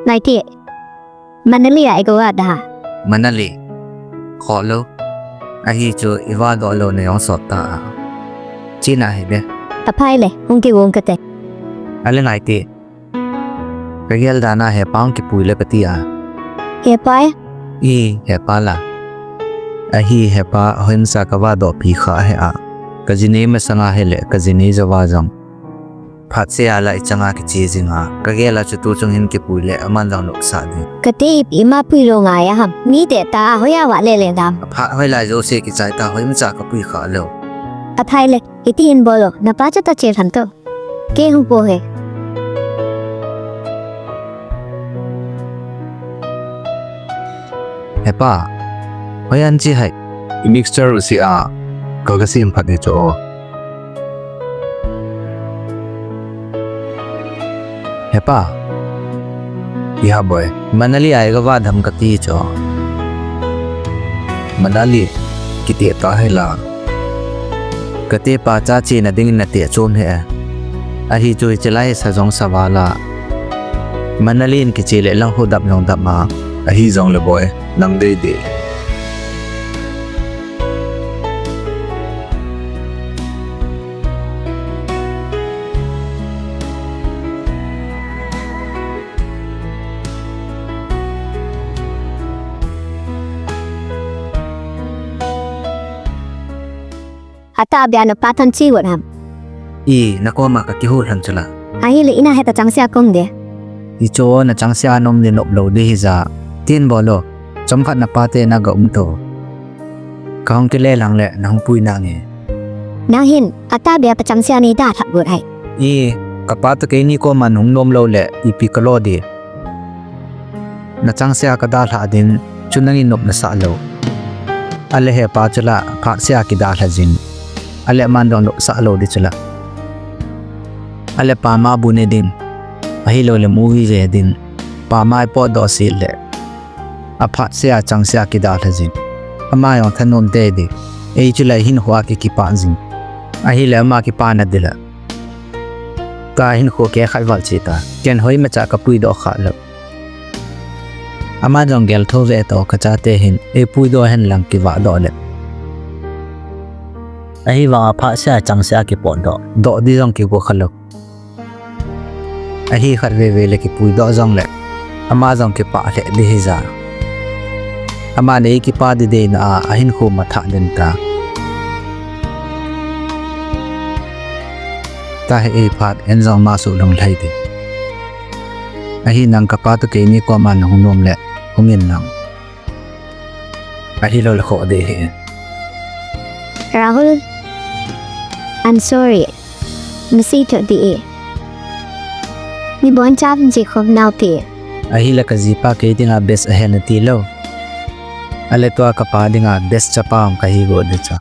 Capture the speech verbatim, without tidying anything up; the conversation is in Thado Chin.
Naite. Manali a iga vah da ha. Manali. Kholou. Ahi chu iva doh lou na jong sot ta a. China hi be. Aphai le, hung kigong kate. Ale naite. Kagel dan a hepa hung kipui le kati a. Hepa e? I, hepa la. Ahi hepa hoimacha kava doh pi kha he a. Kajinei masanga hile, kajinei jouva jong. Phat sea la ichanga kiche jinga. Kagel a chu tuchung hin kipui le, aman jong lopsah ding. Kate ipi ima pui lou ngai a ham. Mi te ta a hoiya vah le le dam. Phat hoilai jouse kichai ta hoimacha kapui kha lou. Aphai le, iti hin bol o, napa chu ta che lhan to. Kei hung po he. Hepa, hoiya nache hai. I mixture u si a, kaga sem phat ni chu o. Hepa. Iha boi. Manali a iga vah dam kati chu. Manali. Kiti ta hela. Kate pa cha chena dingin nate chom he. Ahi chu hiche lai sa jong sa vala. Manali in kiche le lang ho dap jong dap ma. Ahi jong le boi. Nang dei dei. Atahbeh a napa than chi got ham. I, nakoma kakihou lhan chula. Ahile ina heta changseh a kom de. I cho na changseh a nom de nop lou de hija. Tin bol o. Chomkhat napa te naga um to. Kahung kile lang le, nahung pui nange. Nang hin, atahbeh a pa changseh a nei dalhah got hai. I, kapa toh keini koma nahung nom lou le, ipi kalo de. Na changseh a kadalhah din, chu nangin nop nasah lou. Ale hepa chula, phatseh a kidalha jing. Ale aman dong nopsah lou di chula. Ale pama bu ne din. Ahilou le movie ve din. Pama ipotdoh sih le. Aphatseh a changseh a kidalha jing. Ama jong thanom tei di. Ei chula hinkho a kikipah jing. Ahile ama kipana dila. Kahinkho kei khat val che ta. Ken hoimacha kapui doh kha lou. Ama jong gel tho ve to kachate hin, eipui doh hen lang kivah doh le. Ahivanga phatseh a changseh a kipotdoh. Doh di jong kigo kha lou. Ahi khat veve le kipui doh jong le. Ama jong kipah lheh di hija. Ama nei kipah di deina a, ahinkho mathah den ta. Tahi ei phat en jong ma suh lung lhai di. Ahi nang kapa toh keini koma nahung nom le hung in lang. Ahilou le kho de hi. Rahul, I'm sorry. Nasi to di e. Ni bon chap ji khop nau pi. Ahile kajipa kei dinga best ahen nati lou. Ale tua kapa dinga best chapa hung kahi go di cha.